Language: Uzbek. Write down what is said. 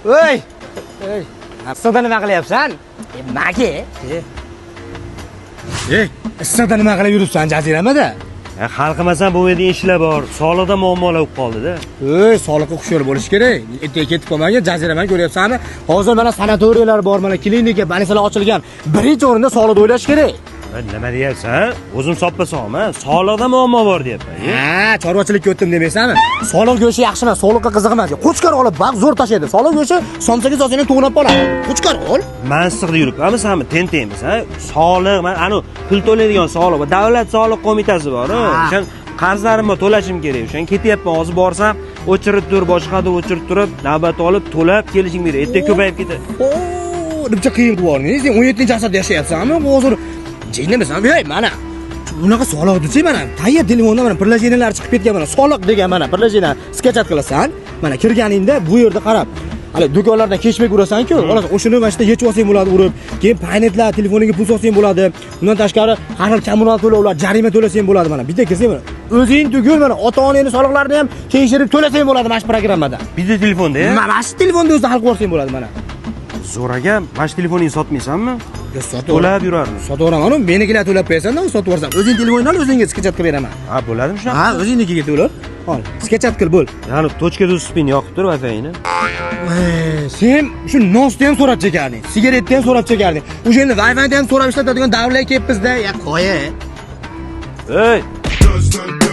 Ey! Ey, issiqda nima qilyapsan? E, maki. Ey, issiqda nima qilib yuribsan jaziramada? Hal qilmasam bo'lmaydigan ishlar bor. Soliqda muammolar bo'lib qoldi-da. Ey, soliqqa hushyor bo'lish kerak. Ertaga ketib qolmagin, jaziramani ko'ryapsanmi? Hozir mana sanatoriyalar bor, mana klinika, больница lar ochilgan. Birinchi o'rinda soliqni o'ylash kerak. Nima deyapsan? O'zim soppa sog'man. Soliqda muammo bor deyapman. Ha, chorvachilikka o'tdim demaysanmi? Soliq go'shti yaxshi emas, soliqqa qiziq emas. Qo'chqor olib baq zo'r tashlaydi. Soliq go'shti somsaga solsang ham to'g'nab qoladi. Qo'chqor ol. Man issiqda yuribmanmi, sanmi tentakmisan? Soliq, man anu pul to'laydigan soliq, davlat soliq qo'mitasi bor. O'shan qarzlarimni to'lashim kerak. O'shan ketyapman. Hozir borsam, o'chirib tur, boshqadir o'chirib turib, navbat olib to'lab kelishim kerak. Ertaga ko'payib ketadi. O, nimcha qiyin qilib yubording. Sen 17-asrda yashayapsanmi? Hozir jinnimisan? Ey, mana bunaqa soliq desa, mana tayyor telefonda mana приложения lar chiqib ketgan, mana soliq degan mana приложение скачать qilasan. Mana kirganingda bu yerda qarab, hali do'konlardan keshbek urasan-ku, olasan, o'shani mana shu yerda yechib olsang bo'ladi urib. Keyin paynetlar telefoningga pul solsang bo'ladi. Undan tashqari har xil kommunal to'lovlar, jarima to'lasang bo'ladi mana. Bitta kirsang mana o'zing tugul, mana ota-onangni soliqlarini ham tekshirib to'lasang bo'ladi mana shu programmada. Bitta telefonda, ya? Mana shu telefonda o'zida hal qilib olsang bo'ladi mana. Zo'r ekan. Mana shu telefoningni sotmaysanmi? Sotib To'lab yurarmiz. Sotaveraman, menikilar to'lab qo'yasan-da, sotib yuborsam. O'zing telefoningni ol, o'zingga скачать qilib beraman. Ha, bo'ladimi shunaqa? Ha, o'zingnikiga to'lab. Ol, скачать qil, bo'l. Ya'ni точка доступ ingni yoqib tur Wi-Fi'ni. Sen shu nosni ham so'rab chekarding, sigaretni ham so'rab chekarding. O'sha endi Wi-Fi'ni ham so'rab ishlatadigan davlatga kelibmiz-da. Ya qo'y. Ey! Dön